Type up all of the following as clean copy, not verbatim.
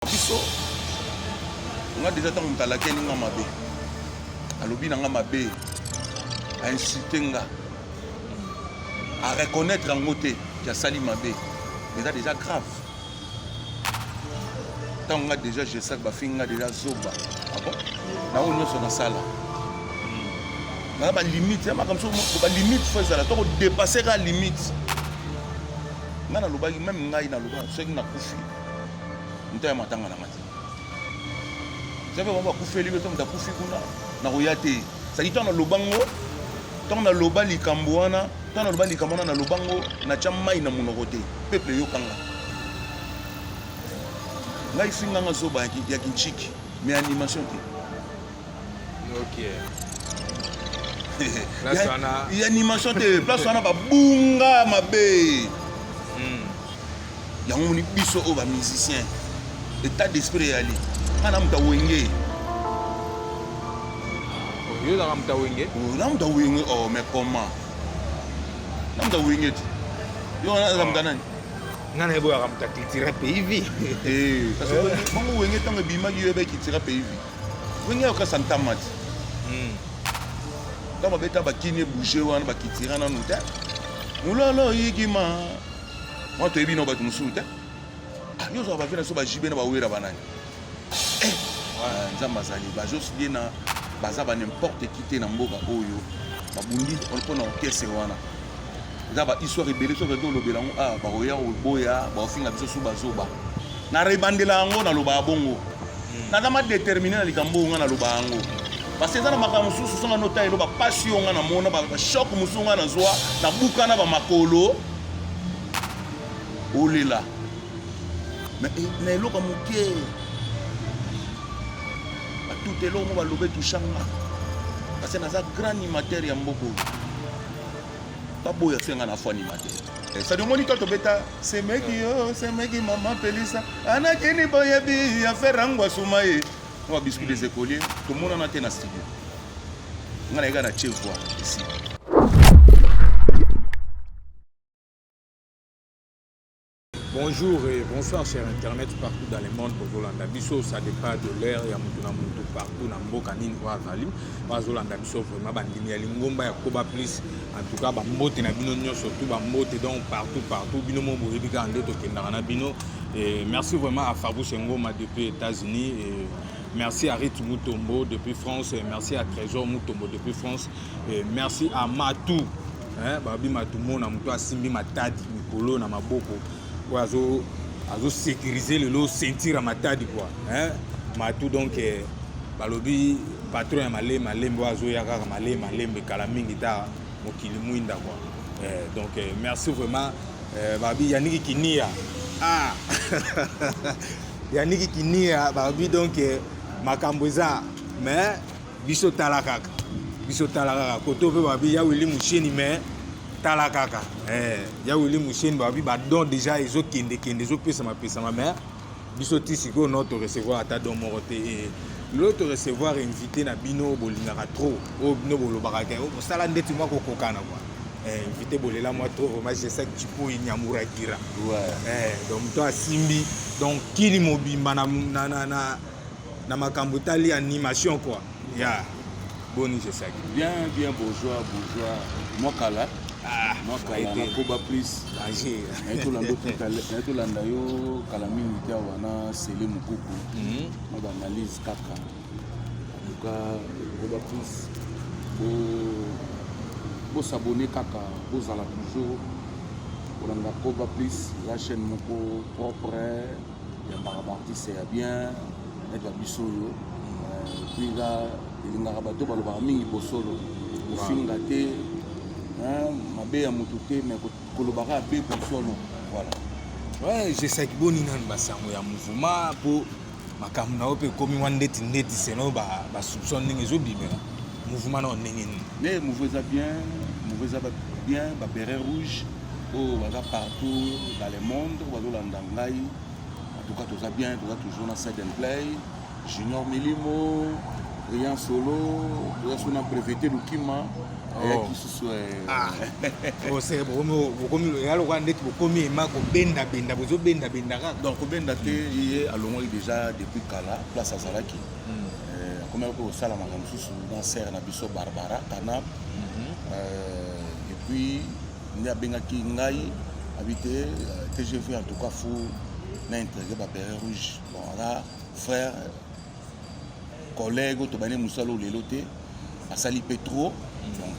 Biso nga deja ntango moto alakeli nga mabe, alobi na nga mabe, ainsulte nga, areconnaitre yango te ke asali mabe, eza deja grave. Ntango nga deja Gesac bafingi nga deja zoba, ah bon, na oyo nyonso nasala naza balimite ya makambo, so balimite fo ezala to kodepase kaka limite. Nga nalobaki meme, ngai naloba soki nakufi, moto ya matanga na nga te. Soki bango bakufeli yo, moto akufi kuna, nakoya te. Sadi ntango naloba ngo, ntango naloba likambo wana, ntango naloba likambo wana, naloba ngo, natya mai na monoko te. Peuple eyokanga ngai, finganga zoba ya kinchiki, mais animation te. Ok. Ya animation te, place wana babunga mabe. Yango moni biso oyo bamusicien, état d'esprit eyali nga na moto awenge. Yo ozalaka moto awenge? Na moto awenge. Oh, mais comment na moto awenge te? Yo wana aza moto nani? Nga na yeboyaka moto ya Cultura Pays Vie. Kasi bongo Wenge ntango ebimaki, yo yebaki Cultura Pays Vie? Wenge ayokasa ntama ti ntango babeta bakini ebouge wana, bakitira nanu te, mololo yikima wana, toyebi no bato mosusu te. Yo ozwaka bavie na biso, bajibe na bawera banani. Nzambe azali, bajos bien na baza ba n'importe qui te na mboka oyo babundi mpona orchestre wana. Eza ba histoire ebele, soki ozali olobela yango, ah, bakoya koboya, bakofinga biso su bazoba. Na rebandela yango, nalobaka bongo, naza ma déterminé na likambo oyo nga naloba yango, parce que eza na makambo mosusu songa nota elo bapasi oyo nga namona, bachoc mosusu nga nazwa, nabuka na bamakolo, olela. Mais na eloko ya moke batuta eloko mo baloba etushanga, parce que naza grand animateur ya mboka oyo. Baboya so nga na fo animateur. Sadi omoni to tobeta semeki yo semeki mama pelisa anakini boyebi affaire yango asuma ye na babiscuit des écoliers, tomonana te na studio. Nga nayeka na tie voix ici. Bonjour et bonsoir, chers internet partout dans le monde. Bozolanda biso, ça dépend de l'heure ya mutu na mutu partout na mboka nini oyo azali. Bazolanda biso vraiment, bandimi ya lingomba ya Koba Plus. En tout cas, bambote na bino nyonso, tout bambote donc partout partout bino mo boyebi kaka nde tokendaka na bino. Et merci vraiment à Fabrice Ngoma depuis États-Unis et merci à Rit Mutombo depuis France et merci à Trésor Mutombo depuis France et merci à Matou, hein, babi Matumona, moto asimbi Matadi mikolo na maboko, oyo azo azosécuriser lelo ceinture ya Matadi quoi, hein? Matu donc, balobi patron ya malembe malembe, oyo azoya kaka malembe malembe, kala mingi ta mokili mwinda quoi. Donc merci vraiment, babi Yaniki Kinia, ah, Yaniki Kinia, babi donc makambo eza, mais biso tala kaka, biso tala kaka koto mpe babi ya Willy Musheni, mais tala kaka ya Willy Musheni, babi badon déjà ezokendekende, ezopesama-pesama, mais biso ti sikoyo no torecevoir ata don moko te. Lelo torecevoir invité na bino bolingaka trop, oyo bino bolobaka ke bosala ndeti mwa kokokana quoi. Invité bolela mwa trop vraiment, Gesac Tshipoyi Nyamuragira. Donc moto asimbi donc kini mobimba na makambo etali animation quoi. Ya boni, Gesac? Bien bien, bourgeois bourgeois, mwa kala. Ah, mwa kala na Koba Plus. Danger. Naye tolanda yo kala mingi te awa na Sele Mokuku na baanalyse kaka. En tout cas, Koba Plus, bosabone kaka, bozala toujours kolanda Koba Plus. Eza chaîne moko propre, yambaka baartiste ya bien neti babiso oyo. Puis eza elingaka bato balobaka mingi bosolo, kofinga te, mabe ya motu te, mais kolobaka abe bosolo, voilà. Ouais, Gesac, boni nanu basango ya mouvement? Mpo makambo na yo mpe ekomi mwa ndeti ndeti selon basoupçon ndenge ezobimela mouvement na yo, ndenge nini? Mais mouvement eza bien, mouvement eza bien. Baberet rouge oyo baza partout dans le monde, oyo bazolanda ngai, en tout cas toza bien, toza toujours na side and play. Junior Milimo, Brillant Solo, toza so na Brevete Lukima. Oh. Ayaki susu. Ah. Bokomi ya lokola ndeti bokomi ema kobendabenda, bozobendabenda kaka. Donc kobenda te, ye alongwaki déjà depuis kala place azalaki. Akomaki mpe kosala makambo mosusu na sere na biso Barbara Kana. Et puis nde abengaki ngai abi te TGV, en tout cas faut na intégrer babéret rouge. Bon, aza frère, collègue oyo tobandi mosala oyo lelo te, asali mpe trop. Donc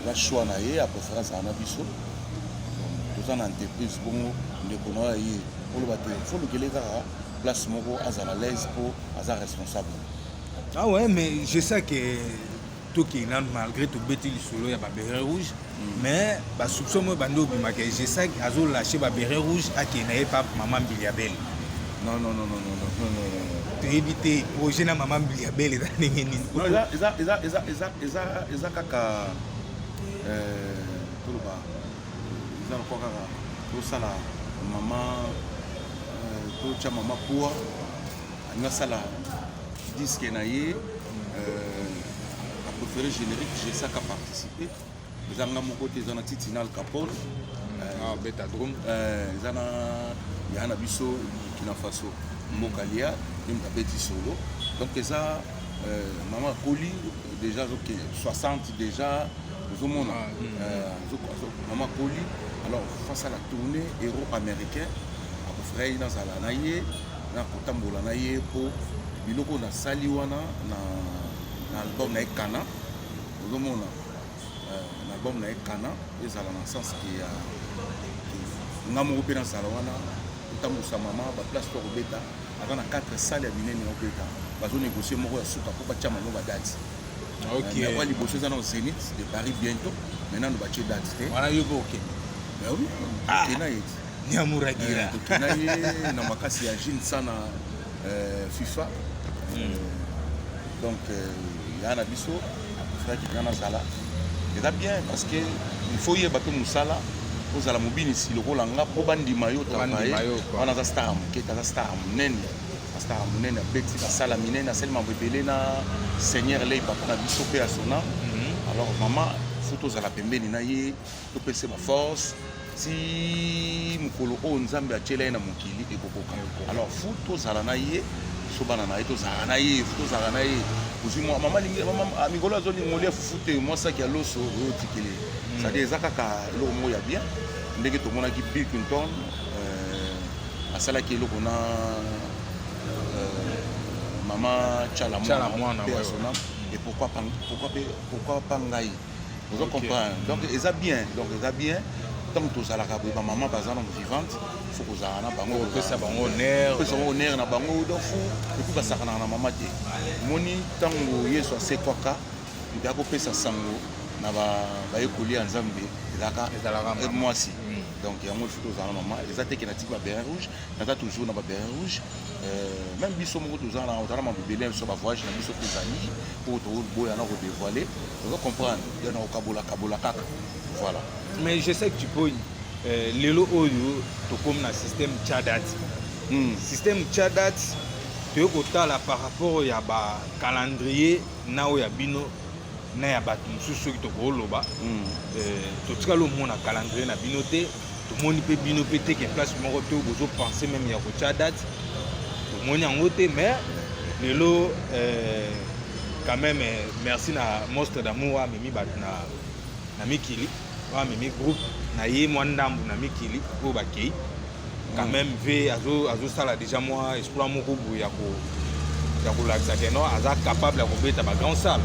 eza choix na ye, apréféré azala na biso. Donc, toza na entreprise bongo, ndeko na oyo ye oloba te, faut lokele kaka place moko azala l'aise mpo aza responsable. Ah ouais, mais je sais que tokende nanu, malgré tobeti lisolo ya babéret rouge, mais basoupçon moko ebandi obimaka, je sais azolâche babéret rouge, akende na ye pa mama Mbiliabel. Non, non, non, non, non, non, non, non. Toyebi te projet na mama Mbiliabel eza ndenge nini. Non, eza kaka toloba eza lokwa kaka tosala mama, totya mama poa alingi asala disque na ye, apréféré générique. Jesaka participer, eza nga moko te, eza na Titina Al Capone. Ah, beta drum. Eza na ya na biso Burkina Faso, mboka lia ye moto abeti solo. Donc eza mama akoli déjà, azoke 60 déjà, ozomona. Mama akoli, alors face à la tournée euro américain, apréféré ye nazala na ye, na kotambola na ye, mpo biloko nasali wana na album na ye Kana, ozomona, na album na ye Kana, ezala na sens ke ya nga moko mpe nazala wana kotambusa mama baplace to kobeta. Aza na 4 salle ya minene ya kobeta, bazonégocie moko ya suka mpo batia mamo badate. Oyo liboso eza na Zénith de Paris bientôt, maintenant no batie date te. Wana yo mpe okende? Mais oui, tokenda ye ti. Nyamuragira. Tokenda ye na makasi ya Jeune sana, FIFA. Donc ya na biso apréféraki nga nazala, eza bien parce que il faut yeba mpe mosala, ozala mobinisi lokola nga mpo bandima yo. Bandima yo, quoi. Wana aza star ya moke te, aza star ya monene, star ya monene, abeti basala minene, asali mambo ebele na Seigneur Lei, papa na biso mpe ya sona. Alors mama, faut tozala pembeni na ye, topesa baforce ti mokolo oyo Nzambe atiela ye na mokili ekokoka. Alors faut tozala na ye, biso bana na ye tozalaka na ye, faut tozalaka na ye. Ozwi mwa mama alingi mikolo azolinga olia fufu te, mwa saki ya loso oyo otikeli, c'est-à-dire eza kaka eloko moko ya bien. Ndenge tomonaki Bill Clinton asalaki eloko na mama Tshala Tshala Mwana Mwana, mpe ya sona, et pourquoi pas ngai? Ozo comprendre? Donc eza bien, donc eza bien. Ntango tozalaka boye, bamama baza nano vivante, faut kozala na bango. Kopesa bango honneur. Kopesa bango honneur na bango. Donc faut, et puis basakanaka na mama te. Moni ntango Yesu asekwaka, moto akopesa sango na bayekoli ya Nzambe ezalaka Ezalaka mama. Mwasi. Donc yango il faut tozala na mama. Eza te ke natiki babéret rouge, naza toujours na babéret rouge. Même biso moko toza na tozala na mabebele biso, bavoyage na biso mpe ezali mpo toboya na kodévoile, ozo comprendre, ya na kokabola kabola kaka, voilà. Mais je sais que tu peux lelo oyo tokomi na système tia date. Système tia date, toyei kotala par rapport ya bacalendrier na oyo ya bino na ya bato mosusu, soki tokoloba, totikali omona calendrier na bino te, tomoni mpe bino mpe teke place moko te bozopense même ya kotia date, tomoni yango te. Mais lelo quand même, merci na Monstre d'Amour, amemi bato na mikili oyo, amemi groupe na ye mwa ndambu na mikili oyo bakei. Quand même ve azosala déjà mwa exploit moko boye ya kolakisa ke non, aza capable ya kobeta bagrand salle.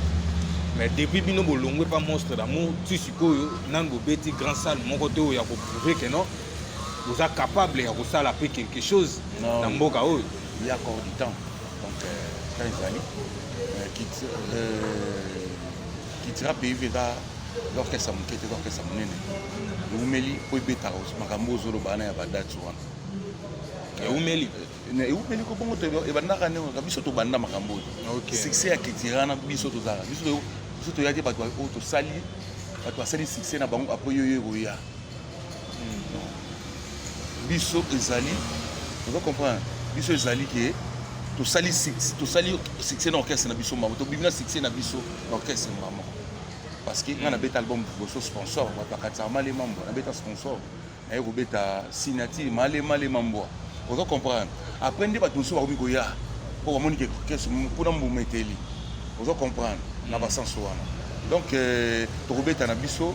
Mais depuis bino bolongwe pa Monstre d'Amour ti sikoyo, nanu bobeti grand salle moko te oyo ya koprouve ke non, boza capable ya kosala mpe quelque chose Non. na mboka oyo. Il y a encore du temps. Donc temps ezali. Kitira Pays eza orchestre moke te, eza orchestre monene, eumeli mpo ebetaka makambo ozoloba wana ya badate wana. Eumeli. Eumeli ko bongo ebandaka ndenge biso tobanda makambo oyo. Succès ya Kitira na biso tozalaka, biso toya te. Bato oyo tosali, bato basali succès na bango, après yoyo ekoya. Biso ezali, oza comprendre, biso ezali ke Tosali tosali succès na orchestre na biso moko, tobimi na succès na biso na orchestre mbala moko, parce que ngai nabeta album liboso sponsor, bato bakatisaka malema mbwa. Nabeta sponsor, naye kobeta signature malema mbwa, ozo comprendre? Après nde bato mosusu bakomi koya mpo bamoni ke orchestre kuna mbuma eteli, ozo comprendre? Na basanso wana, donc tokobeta na biso,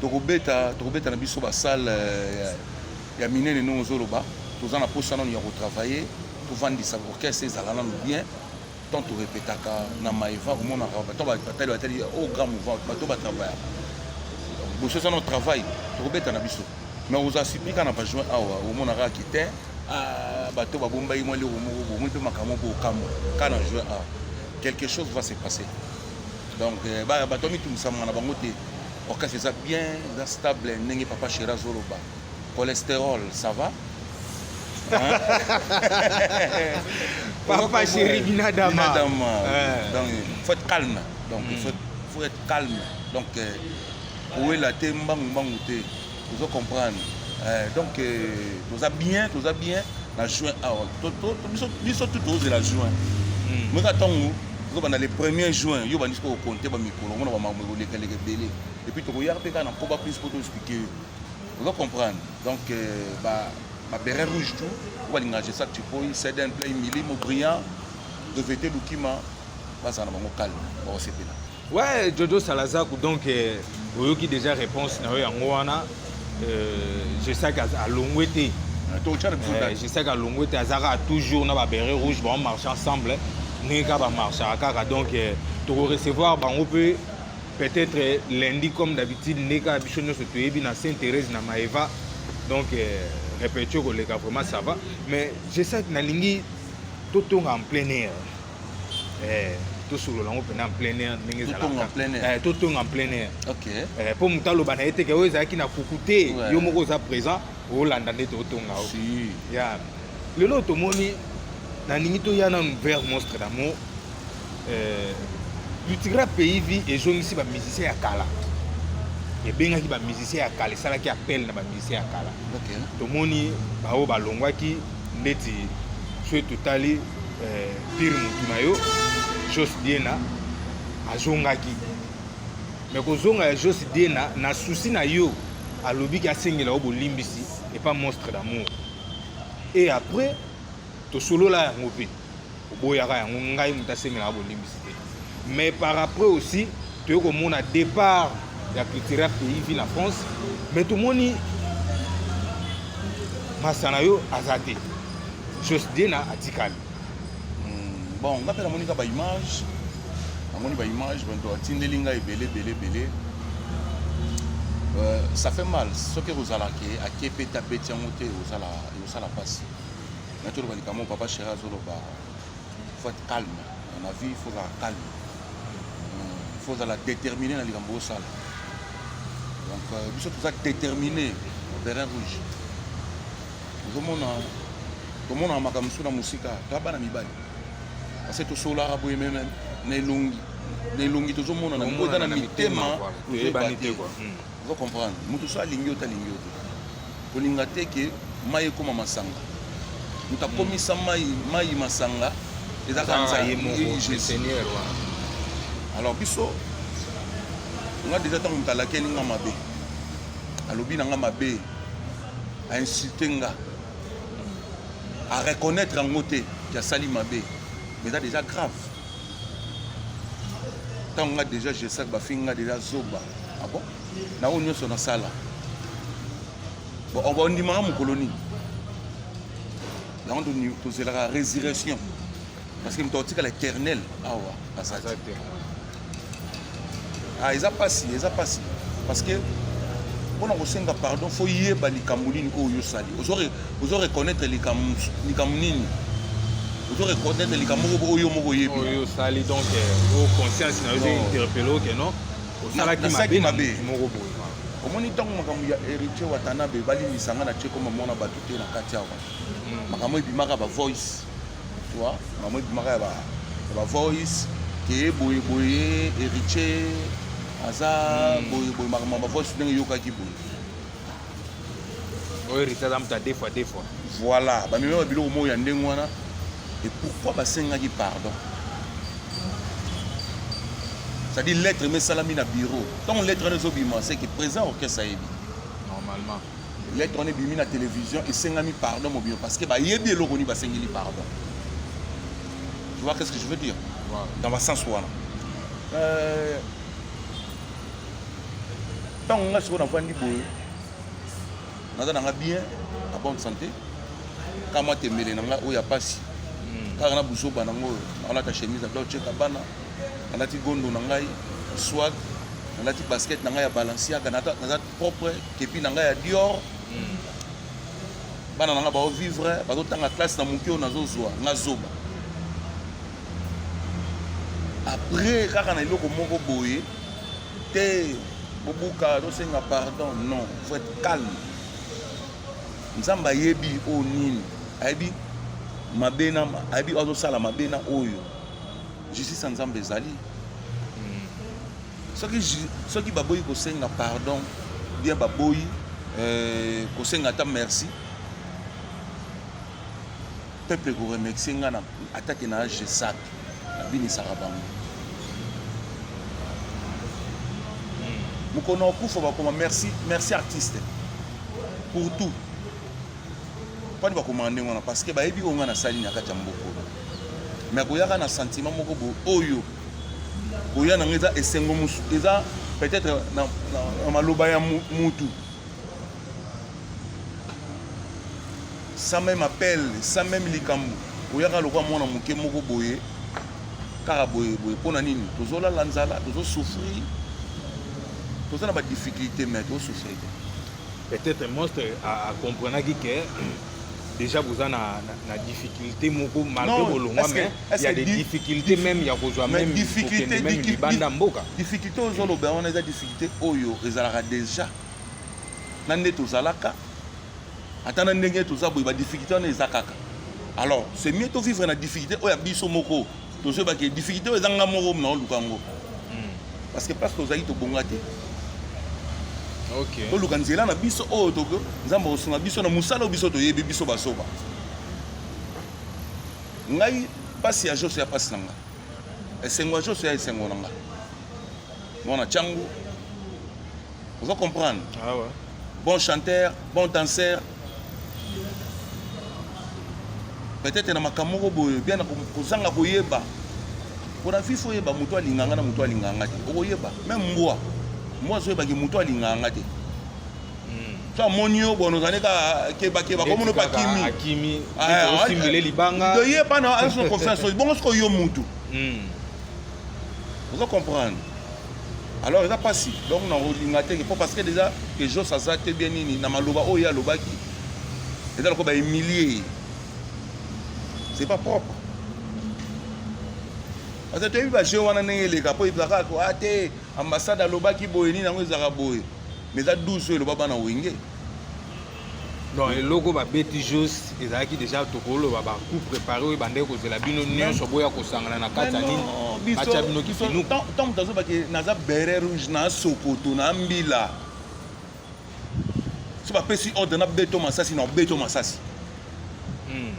tokobeta na biso basalle ya minene. Ndenge ozoloba, toza na posa nanu ya kotravailler, tovandisa orchestre, ezala nanu bien. Tant torepetaka na Maeva, omonaka bato batali, batali au grand mouvement, bato batravaillaka boso, eza no travail. Tokobeta na biso, mais ozala surpris kaka na bajuin awa, omonaka ke te, bato babombaki mwa eloko moko bomoi mpe makambo moko okamwa. Kaka na juin awa, quelque chose va se passer. Donc bato bamitungisamaka na bango te, orchestre eza bien, eza stable. Ndenge papa chéri azoloba, cholestérol, ça va, hein? Papa chéri Binadama. Binadama. Donc il faut être calme, donc il faut être calme. Donc kowela te, mbangu mbangu te, ozo comprendre? Donc toza bien, toza bien. Na juin awa, biso tu tozela juin. Moka ntango tozobanda le 1er juin, yo bandi sikoyo kokonte bamikolo, omona bamakambo ekolekaleka ebele. Et puis tokoyaka mpe kaka na nkoba plus mpo toexpliquer yo, ozo comprendre? Donc babéret rouge, tout oyo balingaka Gesac Tshipoyi, Ceden Play, Milimo Brillant, Revete Lukima, bazala na bango calme, bakosepela. Ouais, Jojo Salazaku, donc oyoki déjà réponse na yo, yango wana. Je sais qu'alongwe te. Totya na biso. Je sais qu'alongwe te, azalaka toujours na babéret rouge, baomarche ensemble ndenge kaka bamarchaka kaka. Donc tokorecevoir bango mpe peut-être lundi, comme d'habitude, ndenge kaka biso nyonso toyebi na Saint Thérèse na Maeva. Donc répétition koleka, vraiment ça va. Mais je sais que nalingi totonga en plein air, tosolola yango mpena en plein air ndenge. Totonga en plein air. Totonga en plein air. Ok. Mpo moto aloba na ye te ke oyo ezalaki na kuku te. Yo moko oza présent, olanda nde totonga o. Si. Ya lelo tomoni, nalingi toya nanu vers Monstre d'Amour. Lutigra Pays Vie ezongisi bamusicien ya kala, ebengaki bamusicien ya kala, esalaki appel na bamusicien ya kala. Tomoni baoyo balongwaki, ndeti soki totali pire mutu na yo Jos Diena azongaki. Me kozonga ya Jos Diena, na susi na yo, alobiki asengela yo bolimbisi epa Monstre d'Amour. Et après tosolola yango mpe oboyaka yango, ngai moto asengelaka bolimbisi te. Mais par après aussi toyei komona départ ya Cultura Pays Vie na France, mais tomoni masa na yo aza te, Jos Diena atikali. Bon, nga mpe namoni ka baimage, namoni baimage, bato atindeli ngai ebele ebele ebele. Ça fait mal. Soki ekozala ke ake mpe te, abeti yango te, ekosala mpasi. Na toloba likambo papa chéri azoloba, faut être calme dans la vie, faut ozala calme, faut ozala déterminé na likambo osala. Donc biso toza déterminé, béret rouge. Ozomona, tomonaka makambo mosusu na mosika. Toya bana mibali, parce que tosolaka boye meme na elongi, na elongi tozomona na eza na mitema, toyeba te, ozo comprendre? Moto so alingi yo te, alingi yo te. Kolinga te ke mai ekóma masanga. Moto akomisa mai, mai masanga, ezaka Nzambe. Alors biso, nga déjà, ntango moto alakeli nga mabe, alobi na nga mabe, ainsulte nga, areconnaître yango te ke asali mabe, mais eza déjà grave. Ntango nga déjà Gesac bafingi nga déjà zoba, ah bon, na oyo nyonso nasala, bon, ondimaka mokolo nini? Yango tozelaka résurrection, parce que moto akotikala éternel awa aza te. Ah, eza pasi, eza pasi, parce que mpona kosenga pardon, faut yeba likambo nini oyo osali. Ozo reconnaître likambo nini, ozo reconnaître likambo moko oyo moko oyebi. Oyo osali, donc o conscience na yo interpellé oke non, osalaki mabe moko boye. Omoni, ntango makambo ya Héritier Watanabe, balimbisanga na tie koma mwana bato te na kati awa, makambo ebimaka bavoice, tu vois, makambo ebimaka ya bavoice ke boye boye, Héritier aza boye boye, makambo ya bavoice ndenge eyokaki boye. Oyo Héritier aza moto ya deux fois deux fois. Voilà, bamemi ba biloko moko ya ndenge wana. Et pourquoi basengaki pardon? C'est-à-dire lettre emesalami na bureau. Ntango lettre wana ezobima, c'est que président orchestre ayebi. Normalement. Lettre wana ebimi na télévision, esengami pardon mobima parce que bayebi eloko nini basengeli pardon. Tu vois qu'est-ce que je veux dire? Wow. Dans ba sens wana. Ntango nga sikoyo navandi boye, naza nanga bien, na bonne santé, ka mwa tembele na nga oyo ya pasi, kaka na buzoba nango oyo, nalata chemise ya Dolce Gabbana, nalati gondo na ngai swag, nalati basket na ngai ya Balenciaga, naza propre, kepi na ngai ya Dior. Bana na ngai baovivre, bazotanga classe na moke oyo nazozwa, nga zoba. Après kaka na eloko moko boye te, bobuka tosenga pardon. Non, faut être calme. Nzambe ayebi oyo nini, ayebi mabe na ayebi oyo azosala mabe na oyo. Justice ya Nzambe ezali. Soki baboyi kosenga pardon, bien baboyi kosenga ata merci, peuple ekoremercie nga na atake na Gesac, nabinisaka bango. Mokolo okufa bakoma merci, merci artiste pour tout. Mpani bakomaka ndenge wana parce que bayebi oyo nga nasali na kati ya mboka oyo. Mais koyaka na sentiment moko boye oyo koya nanga eza esengo mosu, eza peut-être na maloba ya mutu, sans même appel, sans même likambo, oyaka lokwa mwana moke moko boye, kaka boye boye. Mpona nini? Tozolala nzala, tozosouffrir, toza na badifficulté, mais tozosouffrir te. Peut-être monstre acomprenaki que déjà boza na difficulté moko malgré bolongwa, mais il y a des difficultés même ya kozwa même difficulté même libanda mboka. Difficulté ozoloba wana eza difficulté oyo ezalaka déjà na nde tozalaka, ata na ndenge toza boye, badifficulté wana eza kaka. Alors c'est mieux tovivre na difficulté oyo ya biso moko, tozoyebaki difficulté oyo eza nga moko na oluka yango, parce que place tozali tobonga te. Toluka nzela na biso oyo Nzambe akosunga biso na mosala oyo biso toyebi, biso basoba. Ngai mpasi ya Joso ya mpasi na nga, esengo ya Joso ya esengo na nga. Mwana Tshangu, oza comprendre? Ah ouais. Bon chanteur, bon danseur. Peut-être na makambo moko boye bien kozanga koyeba. Mpona fi fo oyeba moto alinganga na moto alinganga te, okoyeba même mbwa. Mbwa azoyebaki moto alinganga te. So amoni yo bono, ozali kaka kebakeba, komona mpe akimi. Akimi, osimbele libanga. Ye pana azo confiance bongo. Sikoyo yo mutu ozo comprendre, alors eza mpasi. Donc nakolinga te po parce que déjà que Jos aza te bien nini na maloba oyo ye alobaki, eza lokola bahumilie, c'est pas propre, parce que toyebi bajeu wana ndenge eleka, mpo ezalaka a te ambassade alobaki boye nini, yango ezalaka boye, mais eza 12 oyo eloba bana Wenge. Donc eloko babeti Jos ezalaki déjà, tokoloba bacoup préparé oyo ebandaki kozela bino nyonso boya kosangana na kati ya nini, batya bino kifinuku. Ntango moto azobaki naza béret rouge na Sokoto na mbila, so bapesi ordre na beto masasi na obeto masasi.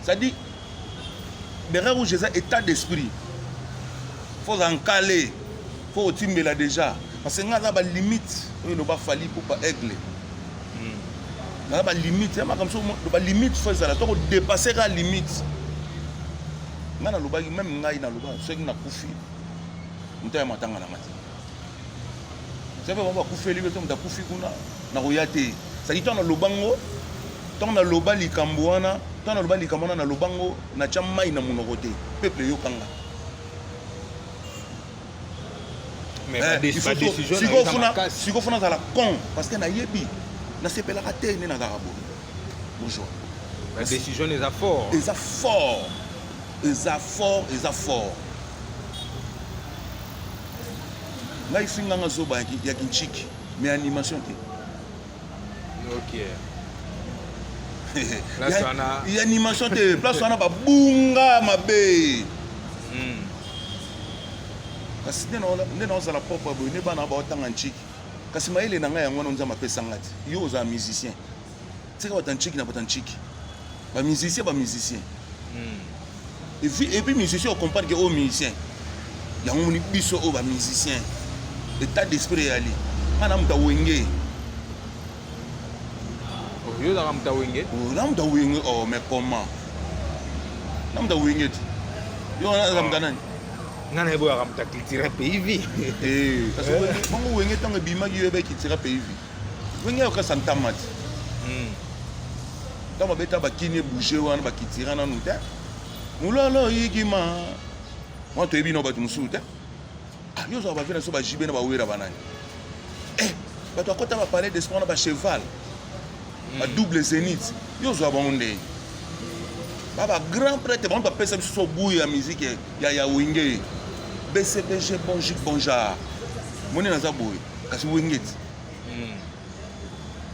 C'est-à-dire béret rouge eza état d'esprit, faut ozala nkale, faut otimbela déjà, parce que nga aza balimite oyo eloba Fally Ipupa aigle. Naza balimite ya makambo, so balimite fo ezala to kodépasser kaka limite. Ngai nalobaki, même ngai naloba, soki nakufi, moto ya matanga nanga te. Soki bango bakufeli so moto akufi kuna, nakoya te. C'est-à-dire ntango naloba ngo, ntango naloba likambo wana, ntango naloba likambo wana, naloba ngo, natya mai na monoko te, peuple eyokanga. Sikoyo funa azala con, parce que nayebi nasepelaka te nde nazalaka boye, bonjour. Badécision eza fort. Eza fort, eza fort, eza fort. Ngai finganga zoba ya kinchiki, mais animation te. Ok. Ya animation te, place wana babunga mabe. Kasi nde naozala propre boye, nde bana baotanga ntiki, kasi mayele na ngai yango wana Nzambe apesanga ti. Yo ozala musicien, tika bata ntiki na bata ntiki, bamusicien, bamusicien. Et puis musicien ocomprendre ke oyo musicien yango moni biso oyo bamusicien, état d'esprit eyali nga na moto awenge. Yo ozalaka moto awenge? Na moto awenge. Oh, mais comment? Na moto awenge te, yo aza moto nani? Nga na yeboyaka moto aculture pays vie. Kasi bongo Wenge, ntango ebimaki, yo yeba culture pays vie. Wenge okasa ntama ti ntango babeta bakini ebouge wana, bakitira nanu te, mololo yikima wana, toyebi no bato mosusu te. Yo ozwaka bavie na biso, bajibe na bawera, banani, bato akɔta bapalais des sports na bacheval, badouble zénith. Yo ozwa bango ndenge ba bagrand prêtre, bango bapesa biso so buya ya musique ya Wenge BCBG, bon chic bon genre. Moni naza boye, kasi Wenge ti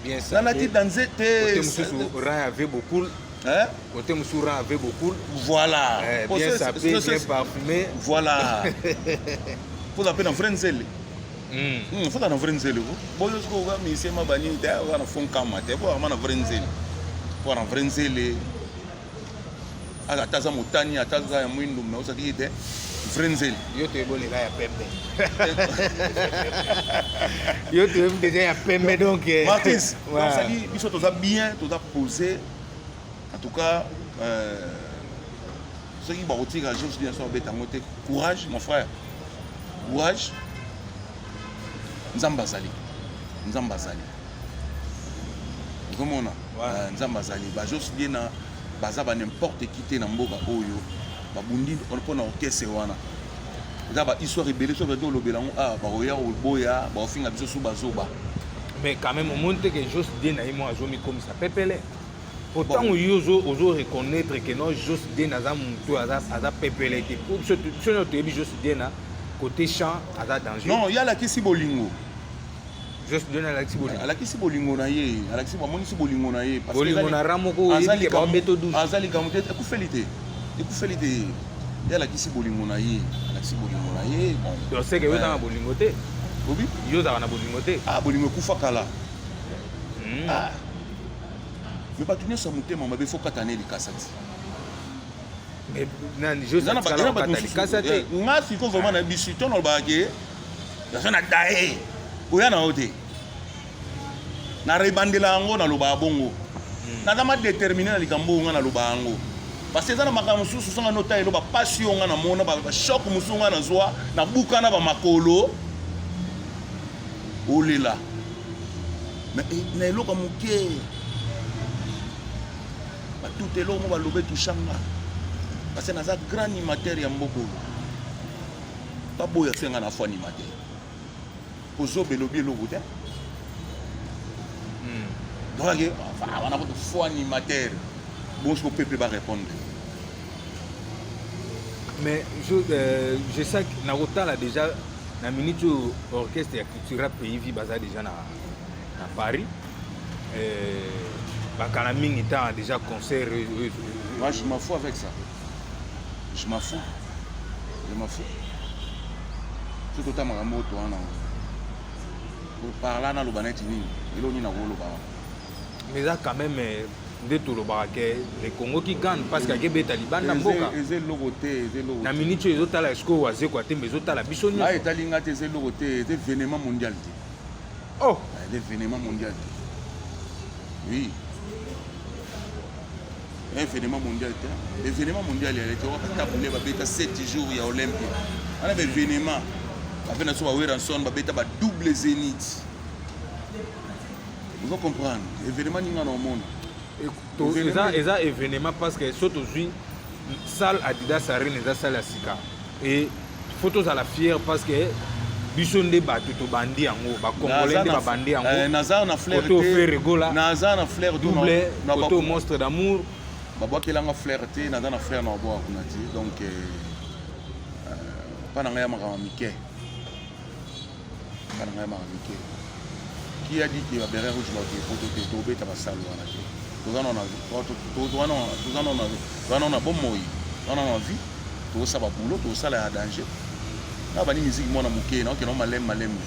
Bien. Nalati danze te. Côté mosusu rang avait beaucoup. Hein? Côté mosusu rang avait beaucoup. Voilà. Bien sapé, bien parfumé. Voilà, poza mpe na vrai nzele. Fota na vrai nzele ko boyo soki oka misema banini te, oza na fond kama te, po akama na vrai nzele, po na vrai nzele, ata aza motani, ata aza ya mwindu, me ozalaki te vrai nzele. Yo toyebolela ya pembe, yo toyebi déjà ya pembe, donc. Martins, ouais. Biso toza bien, toza posé en tout cas. Soki bakotika Jos bien so abeta yango te. Courage, mon frère, courage. Nzambe azali, Nzambe azali, ozomona, Nzambe azali. Bajos bien na baza ba n'importe qui te na mboka oyo babundi mpona orchestre wana. Eza bahistoire ebele, so badi olobela yango, ah, bakoya koboya, bakofinga biso so bazoba. Mais quand même, omoni te ke Jos D na ye mo azomikomisa pepele? Po ntango yo ozo reconnaître ke non, Jos D aza motu aza pepele te, po biso nyonso toyebi Jos D na côté chant aza danger. Non, ye alakisi bolingo. Jos D alakisi bolingo. Alakisi bolingo na ye, alakisi, bamonisi bolingo na ye. Bolingo na ra moko oyebi ke baobeto 12. Aza likambo te, ekufeli te, ekufeli te. Ye alakisi bolingo na ye, alakisi bolingo na ye. Bon, donc c'est que yo oza na bolingo te? Obi. Yo ozalaka na bolingo te? Ah, bolingo ekufa kala. Ah. Mais bato nyonso ya motema mabe, fo kata ne likasa ti. Mais nani Jos atikala kokata likasa te? Nga siko vraiment na biso to nalobaka ke naza na daye koya na yo te, na rebandela yango, nalobaka bongo. Naza ma déterminé na likambo oyo nga naloba yango, parce que eza na makambo mosusu songa nota elo bapasi oyo nga namona, bachoc mosusu nga nazwa, nabuka na bamakolo, olela. Mais na eloko ya moke, batuta eloko mo baloba etushanga, parce que naza grand animateur ya mboka oyo. Baboya so nga na fo animateur, kozoba elobi eloko te. Donc ake wana kutu fo animateur bon, siko peuple barépondre. Mais je sais nakotala déjà na minute oyo, orchestre ya Cultura Pays Vie baza déjà na Paris, bakala mingi ntango déjà concert. Moi, je m'en fous avec ça, je m'en fous, je m'en fous. Soki tota makambo oyo towana nango parla, naloba neti nini, eloko nini nakoloba wana? Mais eza quand même nde tolobaka ke le Congo qui gagne, parce que akebeta libanda mboka. Eza eloko te, eza eloko. Na minute oyo ezotala eske oyo Azekwa te, mbe ezotala biso nyonso. Etali nga te, eza eloko te, eza événement mondial te. Oh. Eza événement mondial te, oui, événement mondial te. Événement mondial ya lete oka babeta 7 jours ya Olympia wana, baévénement bape na so baWerrason babeta badouble zénith. Ozo comprendre événement ninga na omona? Eza événement, parce que so tozwi salle Adidas Arena, eza salle ya sika et faut tozala fier, parce que biso nde bato tobandi yango, bacongolais nde babandi yango. Naza na fleur. Koto Ferre Gola. Naza na fleur. Double koto Monstre d'amour. Babwakelanga fleur te, naza na fleur na babwaka kuna te. Donc mpa na ngai ya makambo mike, mpa na ngai ya makambo mike. Qui a dit que babéret rouge baoke poto te? Tobeta basale wana te. Toza nano na bomoi, toza nano na vie, tozosala baboulot, tozosala ya danger na bani musique. Mwana moke naokende malembe malembe,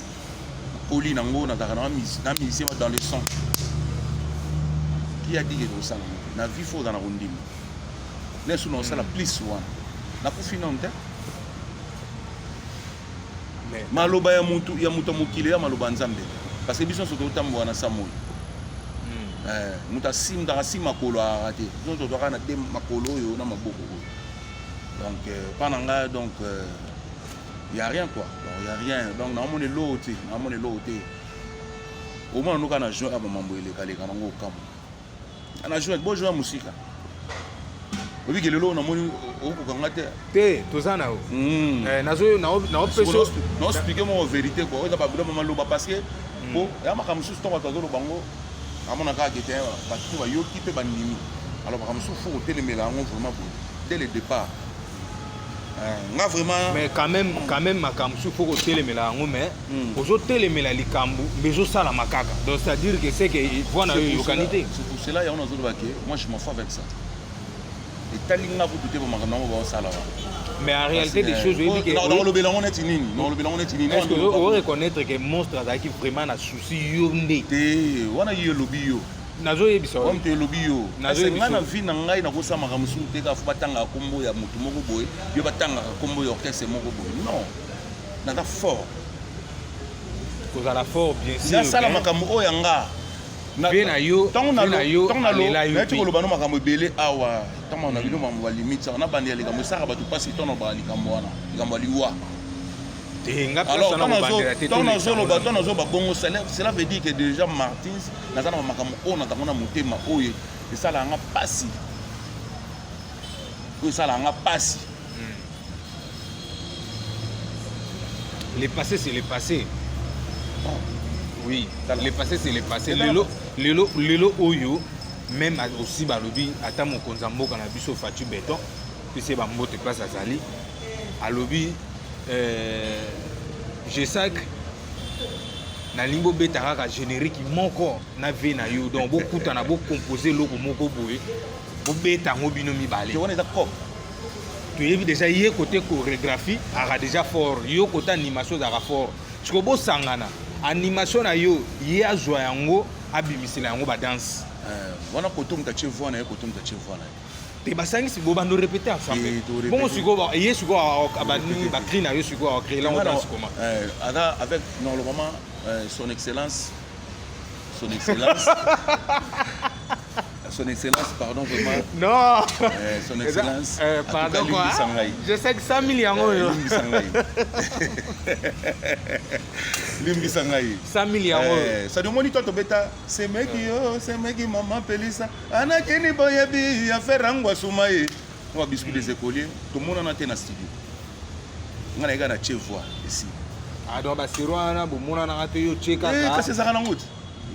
nakoli nango, nazalaka na musicien dans le sang. Qui a dit que tozosala ngo na vie? Fo ozala na kondima nesu na osala plus wana. Nakufi nano te. Maloba ya mutu ya moto ya mokili ya maloba ya Nzambe, parce que biso nyonso totambola na sa moi. Moto asimdaka si makolo ayaka te, biso nyonso tozwaka na de makolo oyo na maboko oyo. Donc mpa na ngai, donc y a rien quoi, donc y a rien. Donc naomona eloko te, naomona eloko te. Omona noka na juin aba mambo elekaleka nango, okamwa na juin bo juin mosika. Obiki lelo namoni okokanga te. Te, toza na yo. Naopesa Naexpliquer moko vérité quoi. Oyo eza babilo maloba, parce que po ya makambo mosusu, ntongo bato azoloba yango, amona kaka ke te, bato to bayoki mpe bandimi. Alors makambo mosusu faut kotelemela yango vraiment boye dès le départ. Nga vraiment. Mais quand même makambo mosusu faut kotelemela yango, mais ozotelemela likambo, mais ezosalama kaka. Donc c'est à dire que c'est que voix na yo eyokani te. C'est pour cela yango nazoloba ke moi, je m'en fous avec ça. Etali nga kutu te, bamakambo yango baosala wana. Mais en réalité des choses, oyebi ke Nakolobela yango neti nini? Nakolobela yango neti nini? Est ce que oreconnaître que monstre azalaki vraiment na souci yo nde? Te, wana yo elobi yo. Nazoyebisa. Wa moto elobi yo. Ngai na vie na ngai nakosala makambo mosusu te kaka faut batangaka nkombo ya motu moko boye, yo batangaka nkombo ya orchestre moko boye. Non, naza fort. Kozala fort, bien sûr. Nasala makambo oyo ya nga. Mpe na yo. Nayeti koloba no makambo ebele awa. Ntango na bino makambo balimite saka nabandi ya likambo esaka bato mpasi. Ntango nalobaka likambo wana, likambo ya liwa, alors ntango nazoloba, ntango nazoloba bongo, cela veut dire que déjà Martins naza na bamakambo oyo nazango na motema, oyo esalaka nga mpasi, oyo esalaka nga mpasi. Le passé, c'est le passé. Oui, le passé, c'est le passé. Lelo lelo lelo oyo, même aussi balobi, ata mokonzi ya mboka na biso Fatshi Béton, pese bambote place azali, alobi Gesac, nalingi bobeta kaka générique moko na ve na yo. Donc bokutana, bocompose eloko moko boye, bobeta yango bino mibale. Wana eza cop. Toyebi déjà ye côté chorégraphie aka déjà fort, yo côté animation ezalaka fort. Siko bosangana, animation na yo, ye azwa yango, abimisela yango badanse. Wana koto moto atie voix na ye, koto moto atie voix na ye. Te, basangisi, bobando répéter ensemble. Bongo sikoyo ye sikoyo bacri na yo, sikoyo acréer yango danse comment? Aza avec normalement son excellence, son excellence, son excellence, pardon vraiment. Non. Son excellence. Pardon quoi, je sais que 100 000 yango oyo. Limbisa ngai, limbisa ngai. 100 000 yango. Sadi omoni to tobeta semeki yo semeki mama pelisa anakini boyebi affaire yango asuma ye na babiscuit des écoliers. Tomonana te na studio, ngai nayeka na tie voix esi. Ah, donc basero wana bomonanaka te, yo tie kaka. Kasi ezalaka nango ti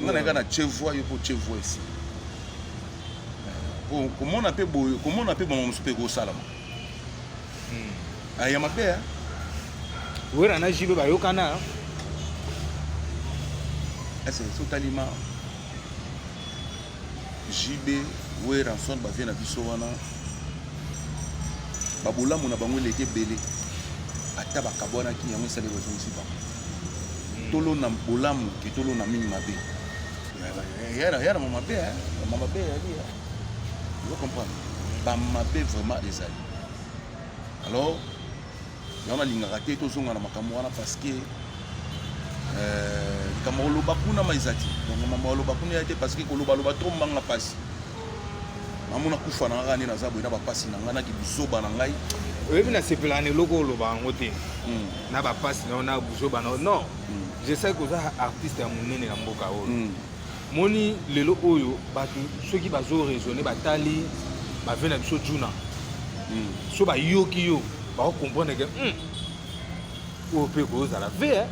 ngai nayeka na tie voix, yo mpo tie voix esi. Komona mpe boye, komona mpe bango mosusu mpe ekosalama ya mabe. Wera na JB bayokana. Ese sotalima JB, Werrason, bavie na biso wana, babolamu na bango eleki ebele. Ata bakabwanaki, yango esali bazongisi bango. Tolona bolamu ke tolona mingi mabe. Ya na mabe, mabe eyali, ozo comprendre, bamabe vraiment ezali. Alors yango nalingaka te tozonga na makambo wana, parce que likambo koloba kuna ma eza te. Donc mambo koloba kuna eza te, parce que kolobaloba trop mbanga mpasi. Namona kufa na nga kaka nde naza boye na bapasi na ngai, naki buzoba na ngai. Oyebi, nasepelaka na eloko oloba yango te, na bapasi na yo, na buzoba na yo. Non, je sais que oza artiste ya monene na mboka oyo. Moni lelo oyo bato soki bazo raisonner, batali bave na biso juna, so bayoki yo, bakocomprendre ke oyo mpe kozala ve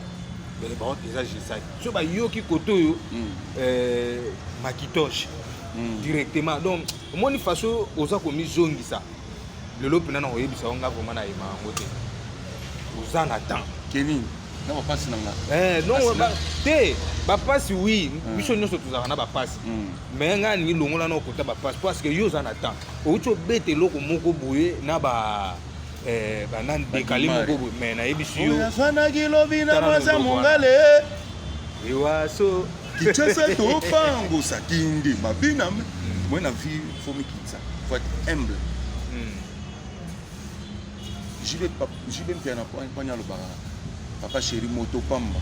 eza Gesac. So bayoki kote oyo Makitoche directement. Donc omoni façon oza komizongisa lelo mpena na koyebisa yo, nga vraiment nayema yango te, oza na temps. Keni na bapasi na nga. Non, te, bapasi oui, biso nyonso tozalaka na bapasi, mais ngai alingi longola na okota bapasi, parce que yo oza na temps. Outi obeta eloko moko boye na ba banani dekale moko boye, mais nayebisi yo. Azwanaki lobi na mwaza mongale. Ewaso. Kinshasa topangusa kindi mabina moi na vie. Faut mikitisa, faut être humble. JB Mpiana kwani alobaka papa chéri moto pamba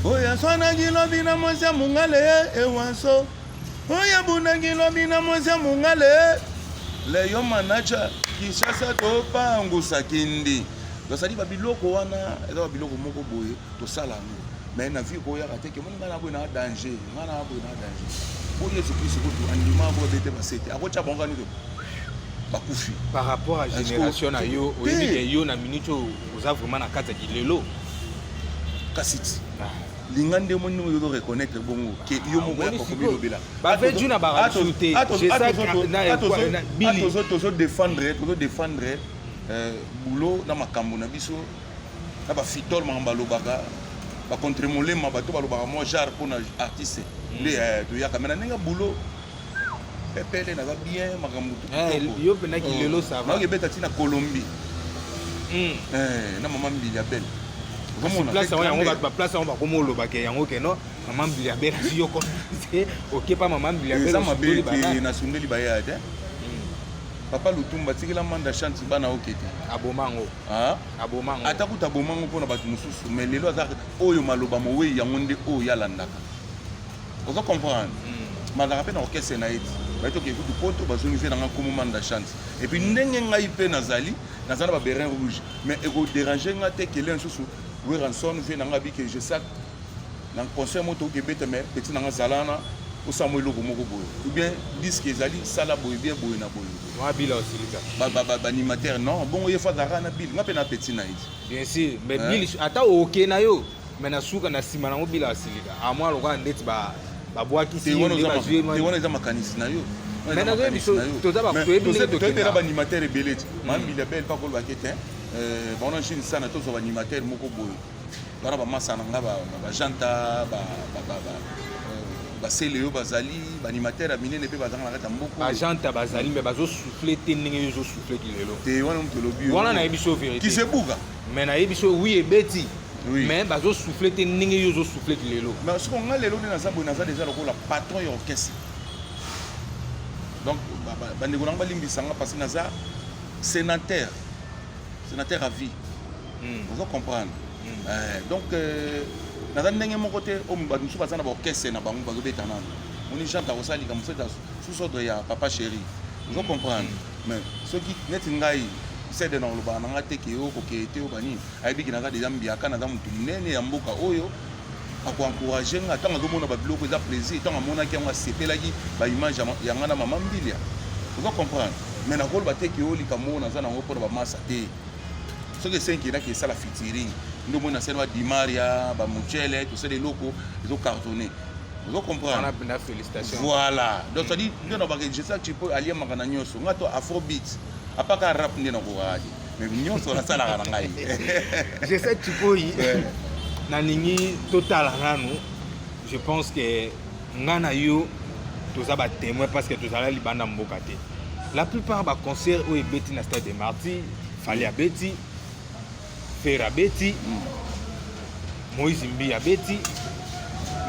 oyo aswanaki lobi na mwasi ya mongale ewanso oyo abundaki lobi na mwasi ya mongale leyo manager Kinshasa topangusa kindi. Tosali babiloko wana, eza babiloko moko boye tosala yango, mais na vie koyaka te kemoni ngai na boye na danger, ngai na boye na danger. Po Yesu Kristo kutu andima ko bete basete akotya bango kani bakufi. Par rapport à génération na yo, oyebi ke yo na minute oyo oza vraiment na kati ya kilelo. Kasi ti linga nde omoni ndenge ozo reconnaître bongo ke yo moko ya kokomilobela. Baveju na barasu te. Tozo défendre, tozo défendre boulot na makambo na biso na bafitole, makambo balobaka bacontre molema, bato balobaka mwa genre mpona artiste nde toyaka me na ndenge boulot pepele, naza bien, makambo. Yo mpenza kilelo, ça va. Naoki ebeta ntina Colombie na mama Mbilia Bel. Place yango, yango bato baplace yango bakoma olobaka yango ke non, mama Mbilia Bel azwi yo te, okepa mama Mbilia Bel. Eza mabe te, nasundeli baya te. Papa Lutumba atikela Manda Chante bana oke te. Aboma yango. Aboma yango. Ata kuta aboma yango mpona bato mosusu, mais lelo aza oyo maloba mowei yango nde oyo alandaka, oza comprendre. Mazalaka mpe na orchestre na ye ti baye toke kutu poto, bazongi mpe nanga nkomo Manda Chante. Et puis ndenge ngai mpe nazali, naza na babérets rouge, mais ekodéranger nga te kele lisusu Werrason vie nanga bike Gesac na concert moko tokoki ebeta, mais petit nanga zala wana, osala mo eloko moko boye ou bien disque ezali sala boye bien boye na boye. Mwa bila osilika. Baanimateur non, bongo ye fo azalaka na bile, nga mpe na petit na ye. Bien sûr, mais bili ata oke na yo, mais na suka na nsima nango bila asilika amwa lokola ndeti babwakisi. Te wana eza makanisi na yo. Mais nazoyebi biso toyebi ndenge. Toyebela baanimateur ebele ti mambili abele mpa kolobaki te bango na jeune sana, tozwa baanimateur moko boye wana, bamasa na nga bajanta basele oyo bazali baanimateur ya minene mpe bazanga na kati ya mboka. Bajanta bazali, mais bazosouffler te ndenge yo ozosouffler lelo. Te, wana moto olobi. Wana nayebi so vérité. Kisebuka. Mais nayebi so oui, ebeti, mais bazosouffler te ndenge yo ozosouffler lelo. Mais soko nga lelo nde naza boye, naza déjà lokola patron ya orchestre, donc bandeko nango balimbisanga parce que naza sénateur, sénateur à vie. Ozo comprendre? Donc naza ndenge moko te oyo bato mosusu baza na baorchestre na bango bazobeta nano. Moni jean akosala likambo so sous ordre ya papa chéri, ozo comprendre? Mais soki neti ngai sede na kolobaka na nga te ke yo kokeye te, oyo banini ayebiki naza déjà mbiaka, naza motu monene ya mboka oyo akoencourager nga ntango azomona babiloko, eza plaisir. Ntango amonaki yango, asepelaki baimage ya nga na mama Mbilia, oza comprendre? Mais nakoloba te ke oyo likambo oyo naza nango mpona bamasa te. Soki esengi naki esala featuring nde omoni nasali badimaria bamuchele, tosala eloko ezocartonner, ozo comprendre? Voilà, donc c'est à dire nde na bake Gesac Tshipoyi aliamaka na nyonso. Nga to afrobeat apaka rap nde nakokaka te, mais nyonso nasalaka na ngai. Gesac Tshipoyi, nalingi totala nanu. Je pense que nga na yo toza batémoin parce que tozala libanda mboka te. La plupart baconcert oyo ebeti na Stade de Martyr, Fally abeti, Ferre abeti, Moïse Mbi abeti,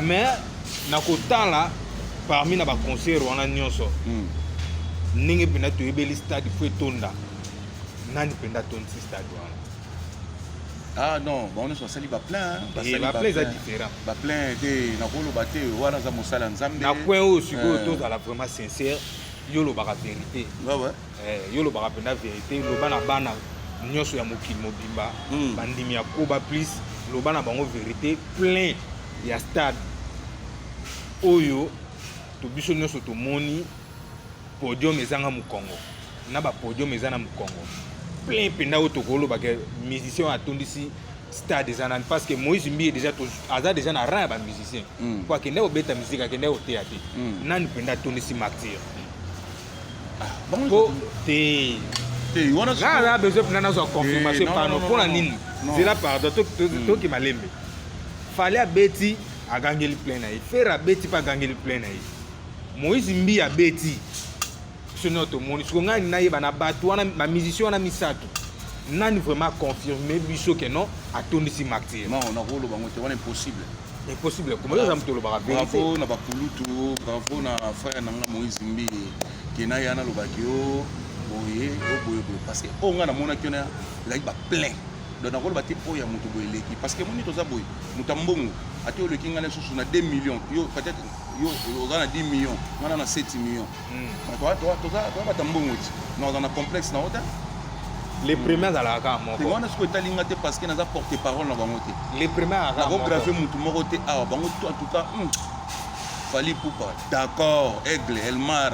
mais na kotala parmi na baconcert wana nyonso, ndenge mpenza toyebeli stade fo etonda, nani mpenza atondisi stade wana? Ah non, bango nyonso basali baplein. Baplein eza différent. Baplein te, nakoloba te, wana aza mosala ya Nzambe. Na point oyo sikoyo tozala vraiment sincère. Yo olobaka vérité. Yo olobaka mpenza vérité. Loba na bana nyonso ya mokili mobimba, bandimi ya koba plus, loba na bango vérité. Plein ya stade oyo to biso nyonso tomoni, podium ezanga mokongo na bapodium eza na mokongo, plein mpenza oyo tokolobaka musicien oyo atondisi stade eza nani? Parce que Moïse Mbiye déjà aza déjà na rang ya bamusicien po akende kobeta musique, akende koteya te. Nani mpenza atondisi Martyr? Po te nga aza besoin mpenza nazwa confirmation pano. Mpona nini? Zela, pardon, toki malembe. Fally abeti, agangeli plein na ye. Ferre abeti mpe agangeli plein na ye. Moïse Mbi abeti, biso nyonso tomoni. Siko ngai nayeba na bato wana, bamusicien wana misato, nani vraiment confirme biso ke non, atondisi Martyr? Non, nakoloba ngo te, wana impossible. Impossible koma? Yo oza moto olobaka vérité. Bravo na bakulutu, bravo na frère na nga Moïse Mbi ke na ya nalobaki yo. Boye o boye boye, parce que oyo ngai namonaki wana ezalaki ba plein. Donc nakoloba te oyo ya moto boye eleki, parce que moni toza boye, moto ya mbongo ate oleki ngai lisusu na 2 millions, yo peut-être yo oza na 10 millions, ngai na na 7 millions. Toza bato ya mbongo ti naza na complexe na yo te. Le premier azalaka kaka moko. Wana sikoyo etali nga te, parce que naza porte parole na bango te. Le premier azalaka moko. Nakograve motu moko te awa, bango tout en tout cas. Fally Ipupa, d'accord, Aigle, Elmar,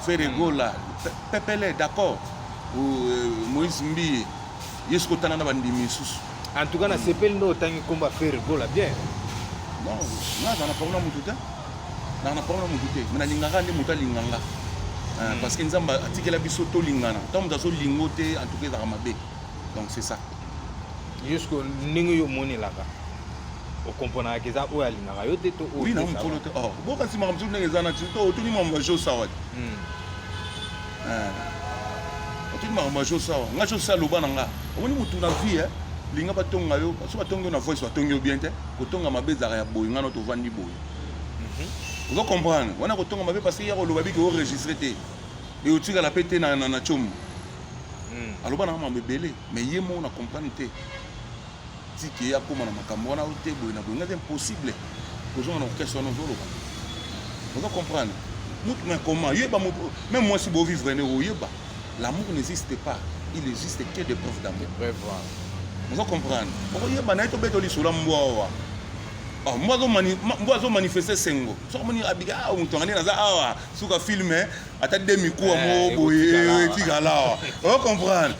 Ferre Gola, Pepele, d'accord, Moïse Mbiye, ye soki otanga na bandimi misusu. En tout cas, nasepeli nde otangi nkombo ya Ferre Gola, bien. Non, nga aza na problème na motu te, naa na problème na motu te, mais nalingaka nde moto alinga nga, parce que Nzambe atikela biso tolingana. Ntango moto azolingo te, en tout cas ezalaka mabe. Donc c'est ça. Jusque ndenge yo omonelaka, okomprenaka eza oyo alingaka yo te to oyo? Oui, na mokolo te. Oh, bokasi makambo mosusu ndenge eza na ti to otuni makambo ya josawa te. Otuni makambo ya josawa, nga josa aloba na nga. Omoni, motu na vie linga batonga yo, so batongi yo na voice, batongi yo bien te. Kotonga mabe ezalaka ya boye, nga na tovandi boye, ozo comprendre? Wana kotonga mabe, parce que ya koloba biki oenregistre te, e otikala mpe te na tiomo. Aloba na nga makambo ebele, mais ye moko na comprendre te tike ye akóma na makambo wana te. Boye na boye, nga te, impossible kozonga na orchestre wana. Ozoloba, ozo comprendre mutu, mais comment yeba mutu, même mwasi bovivre nde oyeba, l'amour n'existe pas, il existe que des preuves d'amour. Ozo comprendre? Okoyeba na ye, tobeta lisolo ya mbwa awa. Mbwa azomanifeste sengo soki omoni abika awa, moto anga nde naza awa, suka film ata de mikuwa moko boye etikala awa, ocomprendre?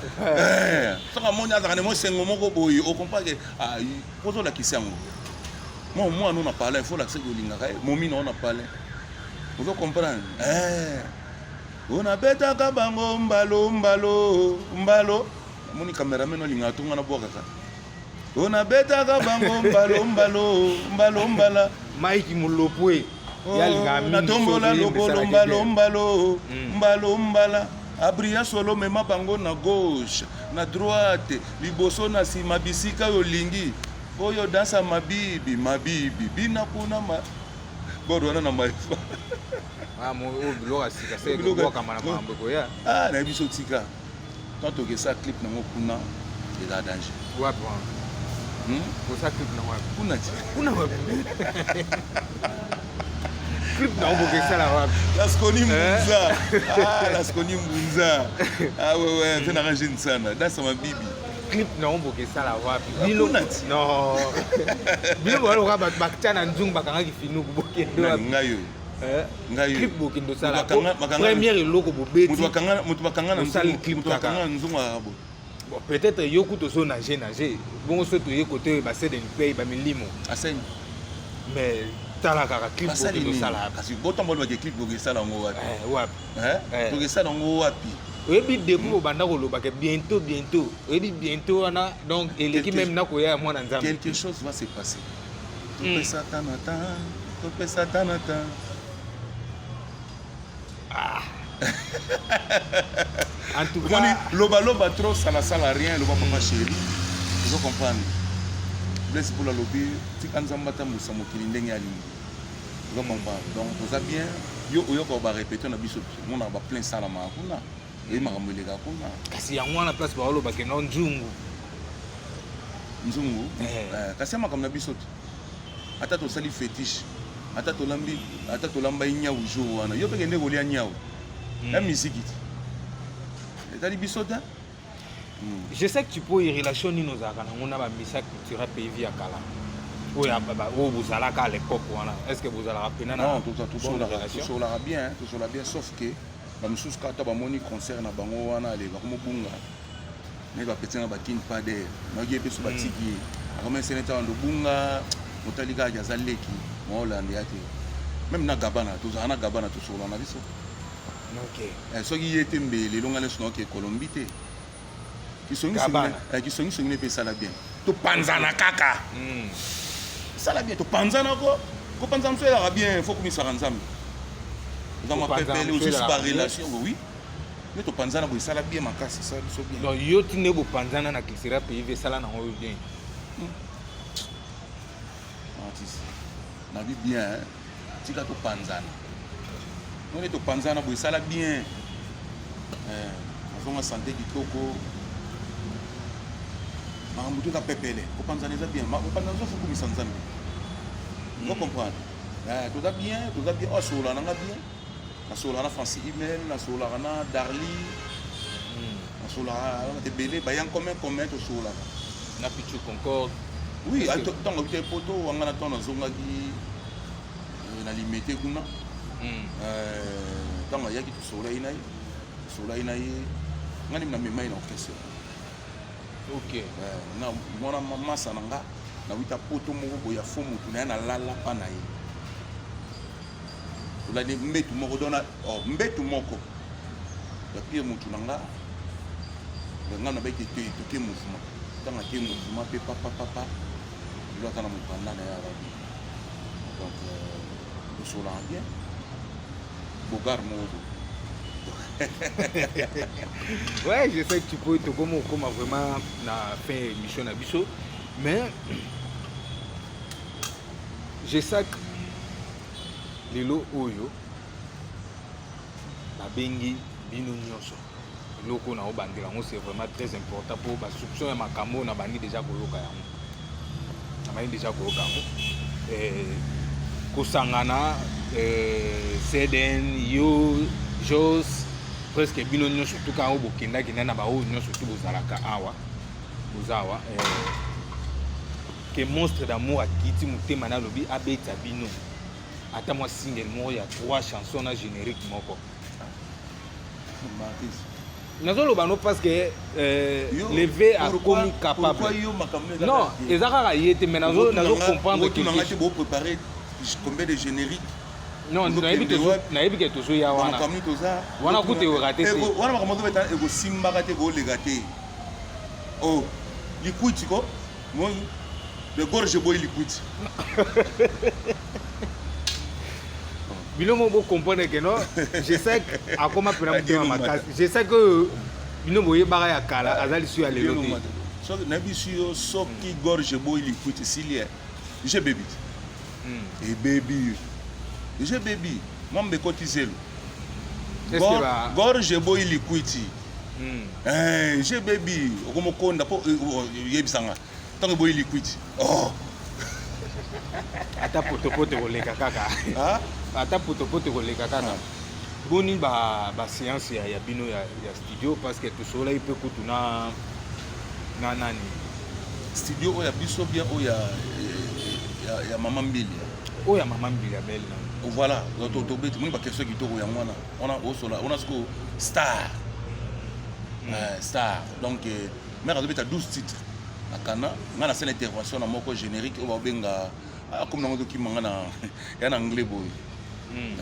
Soki amoni azalaka na mo sengo moko boye, ocomprendre ke ozolakisa yango. Mwa mwana na palin, il faut lakisa ke olingaka ye. Momi na o na palin, ozo comprendre? Oyo nabetaka bango mbalo mbalo mbalo, namoni cameraman olingaka tonga na bwakaka. Oyo nabetaka bango mbalo mbalo mbalo mbala. Mike Mulopwe yalingaka mingi. Natombola lokolo mbalo mbalo mbalo mbala, abria solo, mema bango na gauche, na droite, liboso na nsima, bisika oyo olingi. Oyo dansa mabibi mabibi, bina kuna ma bord wana na maifa. Oyo biloko ya sika se kobwakama na makambo ekoya. Ah, nayebi biso, tika tant tokesa clip nango kuna, eza danger. Wapi wana? Kosa clip nango wapi? Kuna ti. Kuna wapi? Clip nango bokesala wapi? Lasconi Mbunza, ah, Lasconi Mbunza, ah ouais, tena rangine sana, dansa mabibi. Clip nango bokesala wapi? Bino ti. Non, bino baloka bato batia na nzungu, bakangaki finuku, bokende wapi? Ngai oyo. Ngai clip bokende osala première eloko bobeti. Moto bakanga na clip. Bakanga na nzungu akaka boye. Bon, peut-être yo kutu ozo nage nage bongo, so toye kote oyo basede mpe bamilimo. Aseni. Mais tala kaka clip bokende osala. Kasi botambola bake, clip bokesala yango wapi? Wapi? Tokesala yango wapi? Oyebi, depuis bobanda kolobaka bientôt bientôt, oyebi bientôt wana, donc eleki même na koya ya mwana Nzambe. Quelque chose va se passer. Topesa ta na ta, topesa ta na ta. Ah. En tout Omoni cas, loba loba trop, salasala rien. Loba papa chéri, ozo comprendre? Blaise Bula alobi tika Nzambe atambusa mokili ndenge alingi, ozo comprendre? Donc toza bien. Yo oyoka barépété na biso, omonaka baplein salamaka kuna, oyebi makambo elekaka kuna. Kasi yango wana place baolobake no nzungu. Nzungu. Kasi ya makambo na biso te, ata tosali fétiche, ata tolambi, ata tolambai nyau jour wana, yo mpe kende kolia nyau ya misiki te, etali biso te. Je sais que tu peux relation nini ozalaka nango na bamisa culturel pays vie ya kala oyo oyo bozalaka à l'époque wana? Est ce que bozalaka pena na Non, tosolaka bien, tosolaka bien, sauf que bamosusu kaka ta bamoni concert na bango wana, ale bakomobunga nde bapeti na bakini pader nayoki ye mpe so batiki ye, akomi esene ta wando bunga motali kaka aza leki maolanda ya te. Même na Gabana, tozala na Gabana, tosolola na biso. Soki ye te, mbe lelo ngai nyonso naoke Kolombi te. Kisongisongi mpe esala bien, topanzana kaka, esala bien, topanzana ko kopanzana mosu ezalaka bien, faut komisaka Nzambe oza mapepele osusu barelation. Oui, nde topanzana boye, esala bien makasi, esala biso bien. Donc yo ti nde bopanzana na Cultura Pays, esala nango yo bien? Artiste nabi bien, tika topanzana, nde topanzana boye, esala bien. Eh, nazonga sante kitoko, makambo to eza pepele, kopanzana eza bien, kopanzana ozo fukumisa Nzambe. Ozo comprendre? Eh, toza bien, toza bien, oyo asolola na nga bien, nasololaka na Francis Email, nasololaka na Darly, nasololaka na bato ebele, bayan commun commun tosololaka. Na Pichu Concorde. Oui, ntango abita poto wanga na ntango nazongaki eh, na limete kuna ntango ayaki tosololaki na ye, tosololaki na ye, nga nde namema ye na orchestre. Na mwana masa na nga nawita poto moko boye ya fo motu na ye nalala pa na ye, tolali mbetu moko dona, oh, mbetu moko ya pire motu na nga nga nabaki te toke mouvement. Ntango ake mouvement mpe papapapa lelo aza na mokanda na ye arabi, donc tosolaka bien, bogar moko boye. Ouais, je sais que tu peux tokoma okoma vraiment na fin ya émission na biso, mais je sais que lelo oyo babengi bino nyonso, eloko na obandela yango, c'est vraiment très important mpo basoupçon ya makambo oyo nabandi déjà koyoka yango, nabandi déjà koyoka yango, kosangana cdn yo jos presque bino nyonso tuka oyo bokendaki na baoyo nyonso tu bozalaka awa, boza awa, ke Monstre d'Amour akiti motema na alobi abeta bino ata mwa single moko ya trois chansons na générique moko. Nazoloba no parce que leve akomi capable. Non, eza kaka ye te, mais nazo comprendre. Quelque bopréparé combien de générique? Non, nayebi ke tozoya wana wana kuta ekoka te. Wana makambo ozobeta ekosimbaka te, koleka te. Oh, likwiti ko moi le gorge boyi likwiti. Bino mo bocomprendre ke non, je sais akoma mpena motema makasi. Je sais que bino boyebaka ya kala, aza lisu ya lelo te. Soki nayebisi yo, soki gorge boyi likwiti, esili je bebi te, ebebi je bebi mwambe ekoti zelo, gorge eboyi likwiti, je bebi okomokonda mpo oyebisanga ntango eboyi likwiti, oh. Ata potopoto koleka kaka, ata potopoto koleka kaka. Boni baséance ya bino ya studio? Parce que tosololaki mpe kutu na nani. Studio oyo ya biso bien, oyo ya mama Mbili? Oyo ya mama Mbili ya bele na. Voilà, tobeti moni baquestion kitoko yango wana. Wana osola wana siko star, star. Donc mare azobeta 12 titres na kana, ngai nasala intervention na moko générique oyo baobenga akomi nango tokima nga na ya na anglais boye,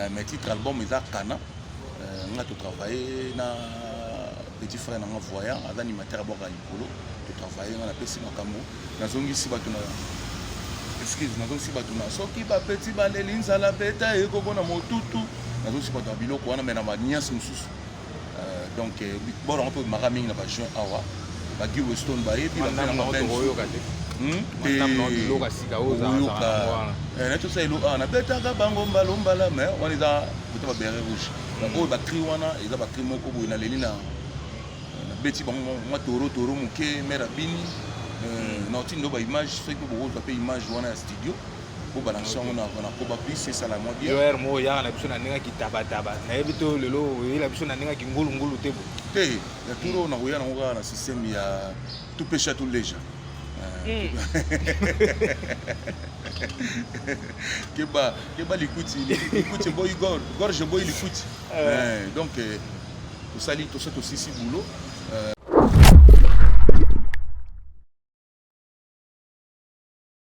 mais titre album eza Kana. Nga totravaille na petit frère nanga voyant, aza animateur abwaka likolo. Totravaille, nga napesi makambo, nazongisi bato na, excuse, nazongisi bato na soki bapeti baleli nzala beta ekoko na motutu, nazongisi bato ya biloko wana, mais na baniance mosusu. Donc bord yango mpe maka mingi na bajuin awa, bagi Weston bayebi. Oyoka te. Neti osala elo awa nabetaka bango mbalombala, mais wana eza kota babéret rouge oyo bacri wana, eza bacri moko boye naleli na nabeti bango mwa toro toro moke mare abini na otindo baimage. Soki mpe bokozwa mpe image wana ya studio, bobalanse yango na koba plus esala mwa bien. Yo moko oyaka na biso na ndenge kitabataba, nayebi to lelo oyela biso na ndenge kingulungulu te bo. Te, ya turo oyo nakoya nango kaka na système ya tupesha tuleja. Keba keba likuti, likuti eboyi gorge, gorge eboyi likuti. Donc tosali tosa tosisi boulot.